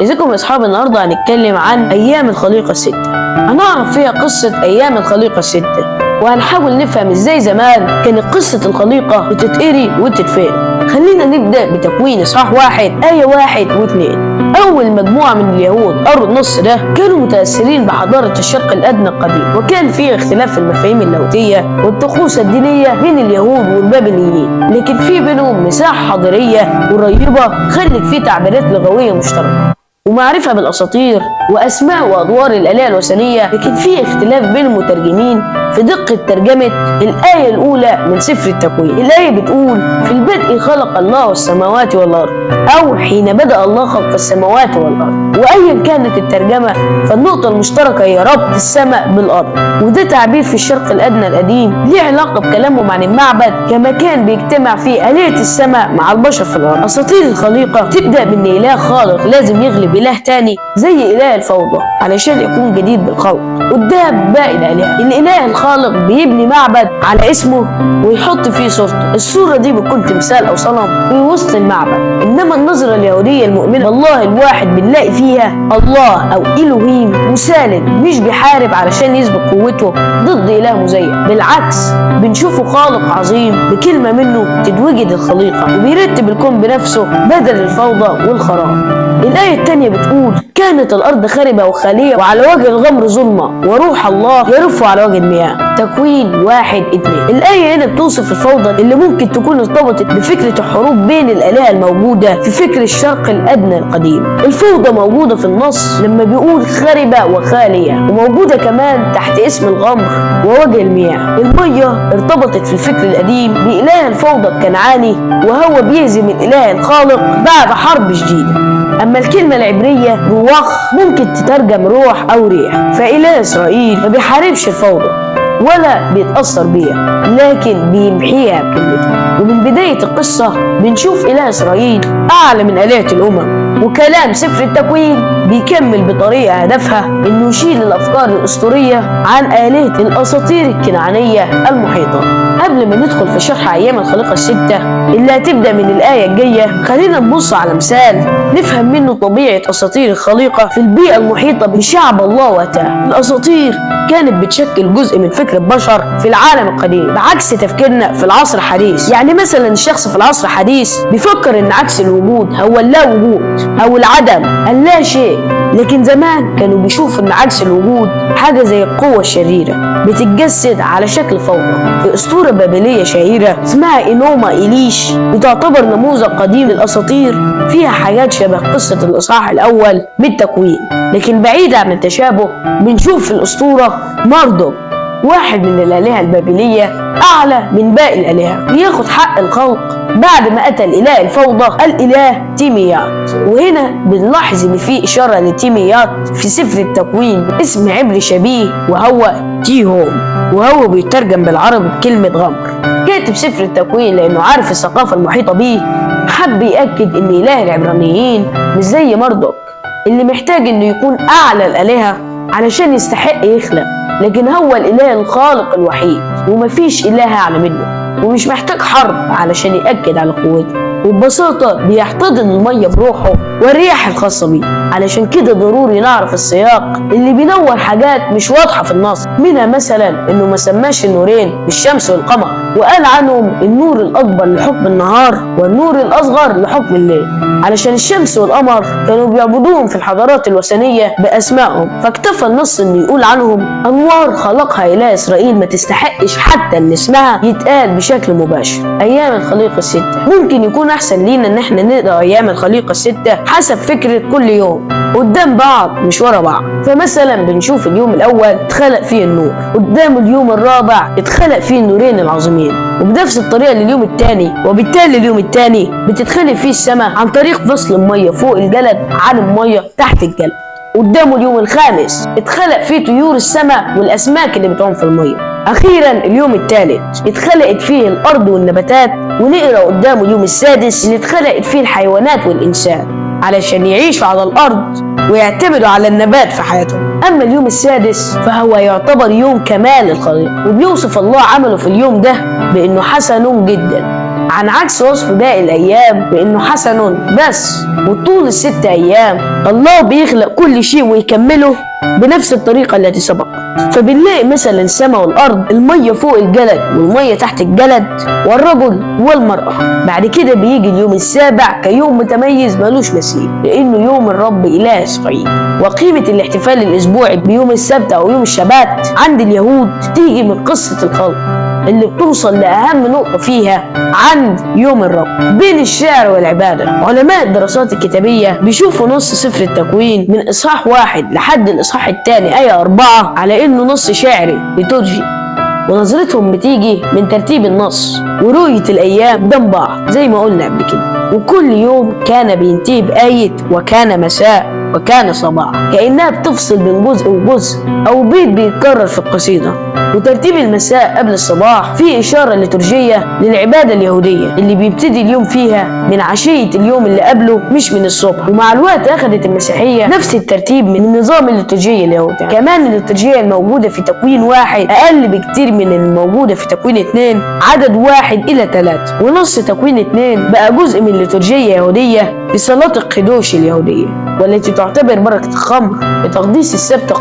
ازيكم يا اصحاب؟ النهارده هنتكلم عن ايام الخليقة الستة. هنعرف فيها قصة ايام الخليقة الستة، وهنحاول نفهم ازاي زمان كانت قصة الخليقة بتتقري وتتفهم. خلينا نبدا بتكوين اصحاح 1 ايه 1 و2. اول مجموعة من اليهود قروا النص ده كانوا متاثرين بحضاره الشرق الادنى القديم، وكان في اختلاف في المفاهيم اللاهوتية والطقوس الدينية بين اليهود والبابليين، لكن في بينهم مساحة حضارية قريبه خلت فيه تعبيرات لغوية مشتركة ومعرفة بالأساطير وأسماء وأدوار الآلهة الوثنية. لكن في اختلاف بين المترجمين في دقة ترجمة الآية الأولى من سفر التكوين. الآية بتقول: في البدء خلق الله السماوات والأرض، أو حين بدأ الله خلق السماوات والأرض. وأيا كانت الترجمة فالنقطة المشتركة هي ربط السماء بالأرض، وده تعبير في الشرق الأدنى القديم ليه علاقة بكلامهم عن المعبد كمكان بيجتمع فيه آلهة السماء مع البشر في الأرض. أساطير الخليقة تبدأ بأن إله خالق لازم يغلب إله تاني زي إله الفوضى علشان يكون جديد بالخلق قدام باقي الآلهة. الإله الخالق بيبني معبد على اسمه ويحط فيه صورته، الصورة دي بتكون تمثال أو صنم في وسط المعبد. إنما النظرة اليهودية المؤمنة بالله الواحد بنلاقي فيها الله أو إلوهيم مسالم، مش بيحارب علشان يثبت قوته ضد إله مزيف، بالعكس بنشوفه خالق عظيم بكلمة منه تتوجد الخليقة وبيرتب الكون بنفسه بدل الفوضى والخراب. الآية التانية بتقول: كانت الأرض خربة وخالية وعلى وجه الغمر ظلمة وروح الله يرف على وجه المياه. تكوين 1-2. الآية هنا بتوصف الفوضى اللي ممكن تكون ارتبطت بفكرة الحروب بين الآلهة الموجودة في فكر الشرق الأدنى القديم. الفوضى موجودة في النص لما بيقول خربة وخالية، وموجودة كمان تحت اسم الغمر ووجه المياه. المية ارتبطت في الفكر القديم بإله الفوضى الكنعاني وهو بيهزم الإله الخالق بعد حرب شديدة. أما الكلمة العبرية رواخ ممكن تترجم روح أو ريح، فإله إسرائيل ما بيحاربش الفوضى ولا بيتأثر بيها، لكن بيمحيها بكلمته. ومن بداية القصة بنشوف إله إسرائيل أعلى من آلهة الأمم، وكلام سفر التكوين بيكمل بطريقة هدفها إنه يشيل الأفكار الأسطورية عن آلهة الأساطير الكنعانية المحيطة. قبل ما ندخل في شرح أيام الخليقة الستة اللي هتبدأ من الآية الجاية، خلينا نبص على مثال نفهم منه طبيعة أساطير الخليقة في البيئة المحيطة بشعب الله وقتها. الأساطير كانت بتشكل جزء من فكر البشر في العالم القديم بعكس تفكيرنا في العصر الحديث. يعني مثلا الشخص في العصر الحديث بيفكر ان عكس الوجود هو اللا وجود او العدم اللا شيء، لكن زمان كانوا بيشوفوا ان عكس الوجود حاجة زي القوة الشريرة بتتجسد على شكل فوضى. في أسطورة بابلية شهيرة اسمها إنوما إليش بتعتبر نموذج قديم للأساطير، فيها حاجات شبه قصة الإصحاح الأول بالتكوين، لكن بعيد عن التشابه بنشوف في الأسطورة ماردوك واحد من الآلهة البابلية أعلى من باقي الآلهة، بياخد حق الخلق بعد ما قتل إله الفوضى الإله تيميات. وهنا بنلاحظ إن في إشارة لتيميات في سفر التكوين اسم عبري شبيه وهو تيهوم، وهو بيترجم بالعربي بكلمة غمر. كاتب سفر التكوين لأنه عارف الثقافة المحيطة بيه حب يأكد إن إله العبرانيين مش زي ماردوك اللي محتاج إنه يكون أعلى الآلهة علشان يستحق يخلق، لكن هو الإله الخالق الوحيد ومفيش إله أعلى منه، ومش محتاج حرب علشان يأكد على قوته، وببساطة بيحتضن المية بروحه والرياح الخاصة بيه. علشان كده ضروري نعرف السياق اللي بينور حاجات مش واضحة في النص، منها مثلا انه ما سماش النورين بالشمس والقمر، وقال عنهم النور الأكبر لحكم النهار والنور الأصغر لحكم الليل، علشان الشمس والقمر كانوا بيعبدوهم في الحضارات الوثنية بأسمائهم، فاكتفى النص انه يقول عنهم أنوار خلقها إله إسرائيل ما تستحقش حتى ان اسمها يتقال بشكل مباشر. أيام الخليقة الستة ممكن يكون أحسن لينا إن احنا نقرأ أيام الخليقة الستة حسب فكرة كل يوم قدام بعض مش ورا بعض. فمثلا بنشوف اليوم الأول اتخلق فيه النور، قدام اليوم الرابع اتخلق فيه النورين العظيمين، وبنفس الطريقة لليوم الثاني، وبالتالي اليوم الثاني بتتخلق فيه السماء عن طريق فصل المية فوق الجلد عن المية تحت الجلد. قدامه اليوم الخامس اتخلق فيه طيور السماء والأسماك اللي بتعوم في المية. أخيرا اليوم الثالث اتخلقت فيه الأرض والنباتات، ونقرأ قدامه اليوم السادس اللي اتخلقت فيه الحيوانات والإنسان علشان يعيشوا على الأرض ويعتمدوا على النبات في حياتهم. أما اليوم السادس فهو يعتبر يوم كمال الخليقة، وبيوصف الله عمله في اليوم ده بأنه حسن جدا. عن عكس وصف باقي الأيام بأنه حسن بس. وطول ال6 أيام الله بيخلق كل شيء ويكمله بنفس الطريقة التي سبقت. فبنلاقي مثلا السماء والأرض، المية فوق الجلد والمية تحت الجلد، والرجل والمرأة. بعد كده بيجي اليوم السابع كيوم متميز ملوش مثيل، لأنه يوم الرب إله إسرائيل. وقيمة الاحتفال الأسبوعي بيوم السبت أو يوم الشبات عند اليهود تيجي من قصة الخلق اللي بتوصل لأهم نقطة فيها عند يوم الرب بين الشعر والعبادة. علماء الدراسات الكتابية بيشوفوا نص سفر التكوين من إصحاح 1 لحد الإصحاح 2 آية 4 على إنه نص شعري ليتورجي، ونظرتهم بتيجي من ترتيب النص ورؤية الأيام قدام بعض زي ما قلنا قبل كده. وكل يوم كان بينتهي بآية وكان مساء وكان صباح، كأنها بتفصل بين جزء وجزء أو بيت بيتكرر في القصيدة. وترتيب المساء قبل الصباح فيه إشارة ليتورجية للعبادة اليهودية اللي بيبتدي اليوم فيها من عشية اليوم اللي قبله مش من الصبح. ومع الوقت أخذت المسيحية نفس الترتيب من نظام الليتورجية اليهودية. كمان الليتورجية الموجودة في تكوين 1 أقل بكتير من الموجودة في تكوين 2 عدد 1 إلى 3. ونص تكوين 2 بقى جزء من الليتورجية اليهودية في صلاة القدوش اليهودية، والتي تعتبر بركة الخمر بتقديس السبت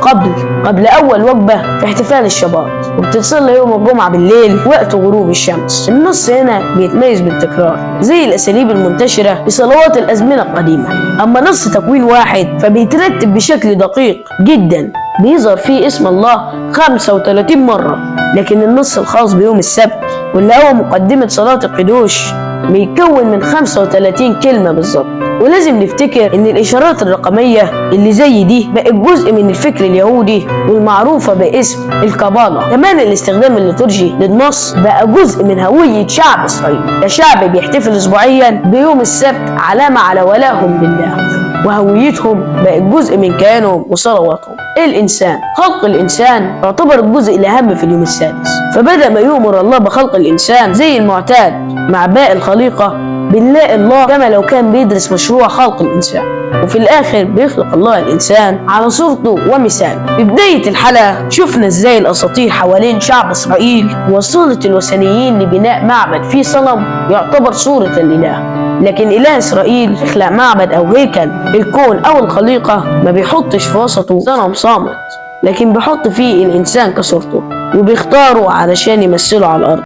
قبل أول وجبة في احتفال الشباط، وبتتصلى يوم الجمعة بالليل وقت غروب الشمس. النص هنا بيتميز بالتكرار زي الأساليب المنتشرة في صلوات الأزمنة القديمة. أما نص تكوين 1 فبيترتب بشكل دقيق جدا، بيظهر فيه اسم الله 35 مرة. لكن النص الخاص بيوم السبت واللي هو مقدمة صلاة القدوش بيتكون من 35 كلمة بالظبط. ولازم نفتكر ان الاشارات الرقمية اللي زي دي بقت جزء من الفكر اليهودي والمعروفة باسم الكابالا. كمان الاستخدام الليتورجي للنص بقى جزء من هوية شعب اسرائيل، كشعب بيحتفل اسبوعيا بيوم السبت علامة على ولائهم لله، وهويتهم بقت جزء من كيانهم وصلواتهم. الإنسان، خلق الإنسان يعتبر الجزء الأهم في اليوم السادس. فبدأ ما يؤمر الله بخلق الإنسان زي المعتاد مع باقي الخليقة، بنلاقي الله كما لو كان بيدرس مشروع خلق الإنسان، وفي الآخر بيخلق الله الإنسان على صورته ومثاله. في بداية الحلقة شفنا إزاي الأساطير حوالين شعب إسرائيل وصلت الوثنيين لبناء معبد فيه صنم يعتبر صورة الإله. لكن إله إسرائيل يخلق معبد أو هيكل الكون أو الخليقة ما بيحطش في وسطه صنم صامت، لكن بيحط فيه الإنسان كصورته وبيختاره علشان يمثله على الأرض.